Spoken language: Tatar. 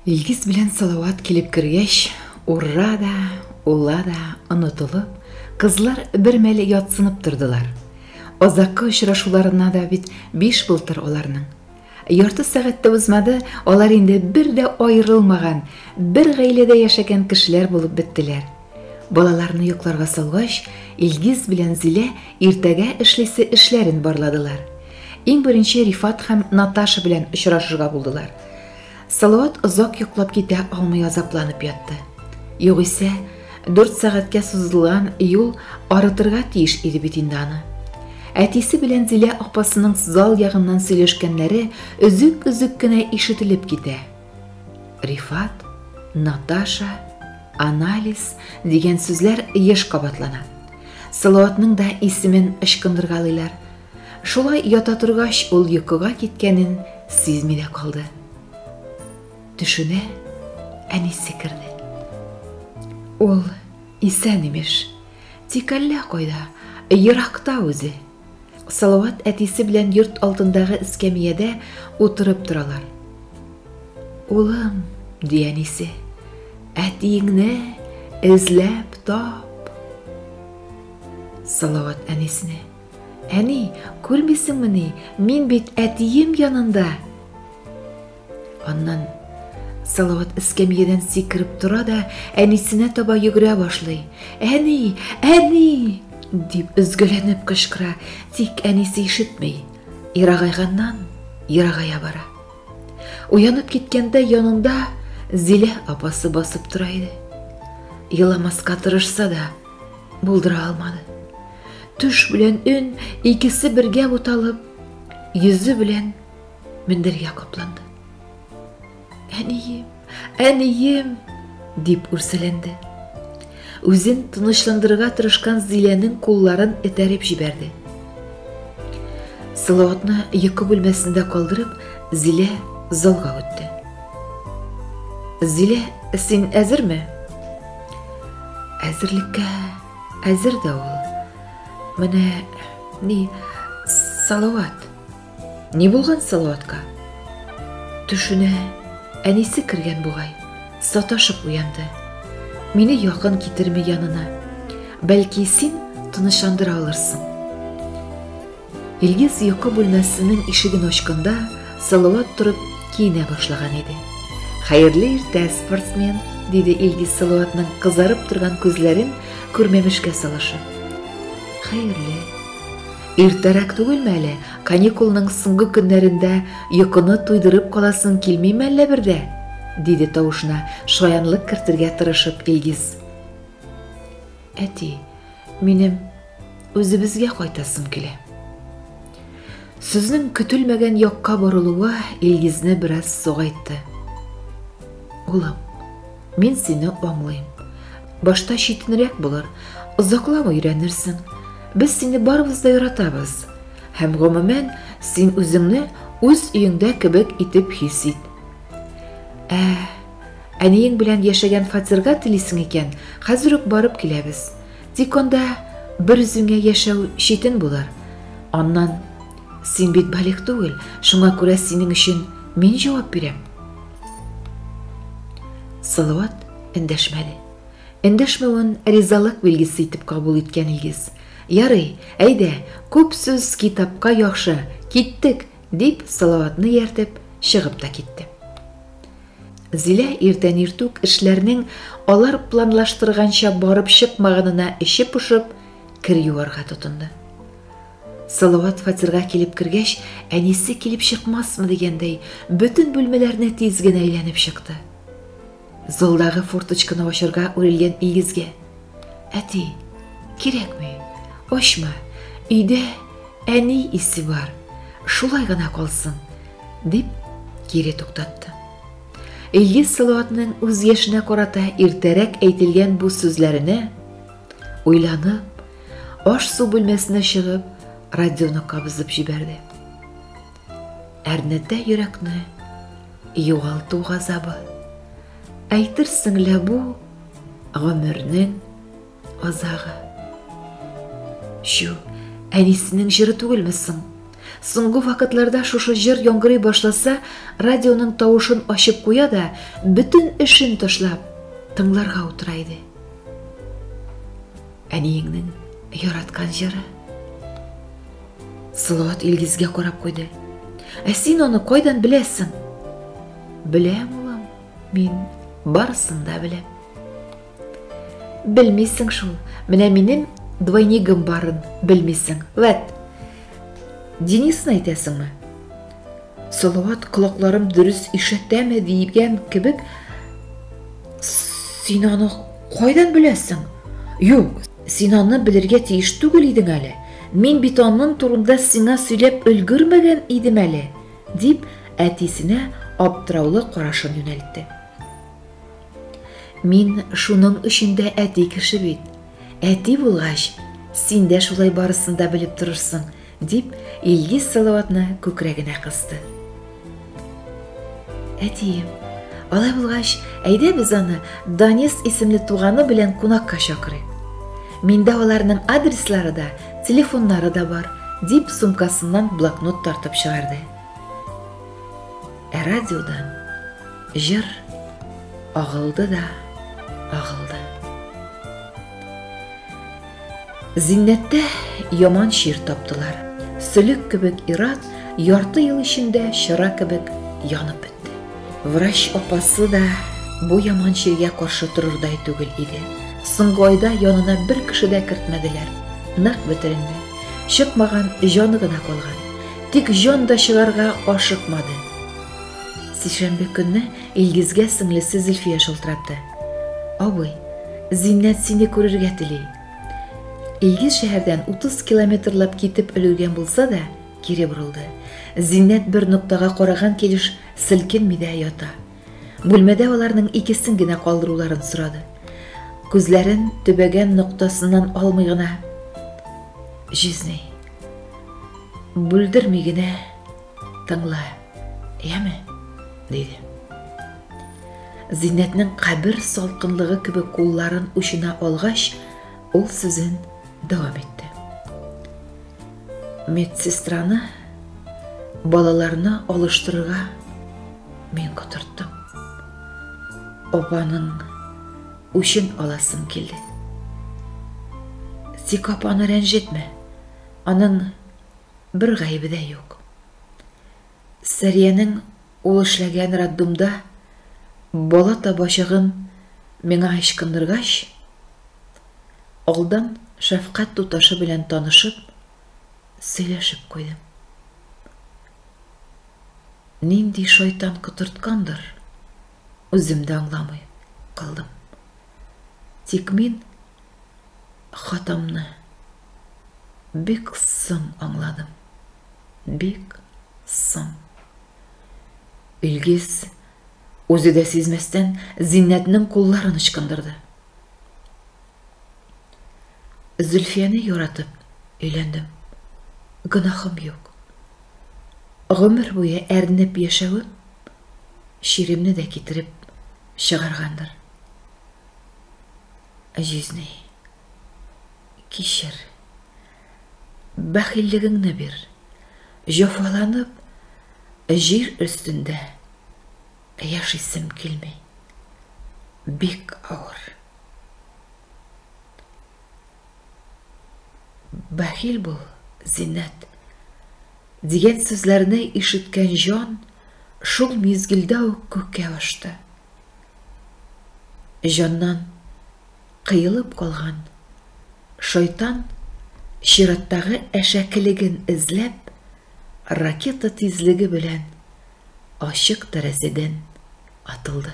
Илгиз белән Салават килеп кергәч, Урра да, Ула да онытылып, кызлар бер мәл ятсынып тордылар. Азаккы очрашуларына да бит биш былтыр аларның. Ярты сәгать тә узмады, алар инде бер дә аерылмаган, бер гаиләдә яшәгән кешеләр булып беттеләр. Балаларны йокларга салгач, Илгиз белән Зилә иртәгә эшлисе эшләрен барладылар. Иң беренче Рифат һәм Наташа белән очрашырга булдылар. Салават озак йоклап китә алмый азапланып ятты. Югыйсә, дүрт сәгатькә сузылган юл арытырга тиеш иде бит инде аны. Әтисе белән Зилә апасының зал ягыннан сөйләшкәннәре өзек-өзек кенә ишетелеп китә. Рифат, Наташа, анализ дигән сүзләр еш кабатлана. Салаватның да исемен ычкындыргалыйлар. Шулай ята торгач, ул йокыга киткәнен сизми дә калды. Төшенә әнисе керде. Ул исән имеш. Тик әллә кайда, еракта үзе. Салават әтисе белән йорт алдындагы эскәмиядә утырып торалар. Улым, ди әнисе, әтиеңне эзләп тап. Салават әнисенә. Әни, күрмисеңмени, мин бит әтием янында. Аннан Салават эскәмиядән сикереп тора да әнисенә таба йөгерә башлый. Әни, әни! дип өзгәләнеп кычкыра, тик әнисе ишетми. Ерагайганнан ерагая бара. Уянып киткәндә янында Зилә апасы басып тора иде. Еламаска тырышса да, булдыра алмады. Төш белән өн икесе бергә буталып, йөзе белән мендәргә капланды. Әнием, әнием, дип үрсәләнде. Үзен тынычландырырга тырышкан Зиләнең кулларын этәреп җибәрде. Салаватны йокы бүлмәсендә калдырып, Зилә залга үтте. Зилә, син әзерме? Әзерлеккә әзер дә ул. Менә ни, Салават. Ни булган Салаватка? Төшенә әнисе кергән бугай. Саташып уянды. Мине якын китерми янына. Бәлки син тынычландыра алырсың. Илгиз йокы бүлмәсенең ишеген ачканда, Салават торып киенә башлаган иде. Хәерле иртә, спортсмен, диде Илгиз Салаватның кызарып торган күзләрен күрмәмешкә салышып. Хәерле. Иртәрәк түгелме әле? Каникулның соңгы көннәрендә йокыны туйдырып каласың килмиме әллә бер дә? диде тавышына шаянлык кертергә тырышып Илгиз. Әти, минем үзебезгә кайтасым килә. Сүзнең көтелмәгән якка борылуы Илгизне бераз сагайтты. Улым, мин сине аңлыйм. Башта читенрәк булыр, озакламый өйрәнерсең. Без сине барыбыз да яратабыз. Һәм гомумән, син үзеңне үз өеңдә кебек итеп хис ит. Ә Әниең белән яшәгән фатирга телисең икән, хәзер үк барып киләбез. Тик анда бер үзеңә яшәү читен булыр. Аннан син бит балигъ түгел, шуңа күрә синең өчен мин җавап бирәм. Салават эндәшмәде. Эндәшмәвен ризалык билгесе итеп кабул иткән Илгиз. Ярый, әйдә, күп сүз китапка яхшы, киттек, дип Салаватны ияртеп чыгып та китте. Зилә иртән иртүк эшләрнең алар планлаштырганча барып чыкмаганына эче пошып, кер юарга тотынды. Салават фатирга килеп кергәч, әнисе килеп чыкмасмы дигәндәй, бөтен бүлмәләрне тиз генә әйләнеп чыкты. Залдагы форточканы ачарга үрелгән Илгизгә: "Әти, кирәкми, ачма, өйдә әни исе бар, шулай гына калсын", дип кире туктатты. Илгиз Салаватның үз яшенә карата иртәрәк әйтелгән бу сүзләренә уйланып, аш-су бүлмәсенә чыгып, радионы кабызып җибәрде. Әрнетә йөрәкне югалту газабы. Әйтерсең лә бу гомернең азагы. Чү, әнисенең җыры түгелме соң? Соңгы вакытларда шушы җыр яңгырый башласа, радионың тавышын ачып куя да, бөтен эшен ташлап, тыңларга утыра иде. Әниеңнең яраткан җыры. Салават Илгизгә карап куйды. Ә син аны кайдан беләсең? Беләм, улым, мин барысын да беләм. Белмисең шул. Менә минем двойнигым барын белмисең. Вәт. Денисны әйтәсеңме? Салават колакларым дөрес ишетәме дигән кебек, син аны кайдан беләсең? Юк, син аны белергә тиеш түгел идең әле. Мин бит аның турында сиңа сөйләп өлгермәгән идем әле, дип әтисенә аптыраулы карашын юнәлтте. Мин шуның өчен дә әти кеше бит. Әти булгач, син дә шулай барысын да белеп торырсың, дип Илгиз Салаватны күкрәгенә кысты. Әтием, алай булгач, әйдә без аны Данис исемле туганы белән кунакка чакырыйк. Миндә аларның адреслары да, телефоннары да бар, дип сумкасыннан блокнот тартып чыгарды. Ә радиодан җыр агылды да агылды. Зиннәттә яман чир таптылар. Сөлек кебек ират ярты ел эчендә чыра кебек янып бетте. Врач апасы да бу яман чиргә каршы торырдай түгел иде. Соңгы айда янына бер кеше дә кертмәделәр. Нык бетеренде. Чыкмаган җаны гына калган. Тик җан да чыгарга ашыкмады. Сишәмбе көнне Илгизгә сеңлесе Зөлфия шалтыратты. Абый, Зиннәт сине күрергә тели. Илгиз шәһәрдән 30 километрлап китеп өлгергән булса да, кире борылды. Зиннәт бер ноктага караган килеш селкенми дә ята. Бүлмәдә аларның икесен генә калдыруларын сорады. Күзләрен төбәгән ноктасыннан алмый гына. Җизни, бүлдерми генә тыңла, яме, диде. Зиннәтнең кабер салкынлыгы кебек кулларын учына алгач, ул сүзен дәвам итте. Медсестраны балаларны алыштырырга мин котырттым. Апаның үчен аласым килде. Тик апаны рәнҗетмә. Аның бер гаебе дә юк. Сәриянең ул эшләгән роддомда бала табачагын миңа ычкындыргач, алдан шәфкать туташы белән танышып, сөйләшеп куйдым. Нинди шайтан котырткандыр, үзем дә аңламый калдым. Тик мин хатамны бик соң аңладым. Бик соң. Илгиз үзе дә сизмәстән Зиннәтнең кулларын ычкындырды. Зөлфияне яратып өйләндем. Гөнаһым юк. Гомер буе әрнеп яшәвем чиремне дә китереп чыгаргандыр. Җизни, кичер. Бәхиллегеңне бир. Җәфаланып, җир өстендә яшисем килми. Бик авыр. Бәхил бул, Зиннәт, дигән сүзләрне ишеткән җан шул мизгелдә үк күккә ашты. Җаннан кыелып калган шайтан чираттагы әшәкелеген эзләп, ракета тизлеге белән ачык тәрәзәдән атылды.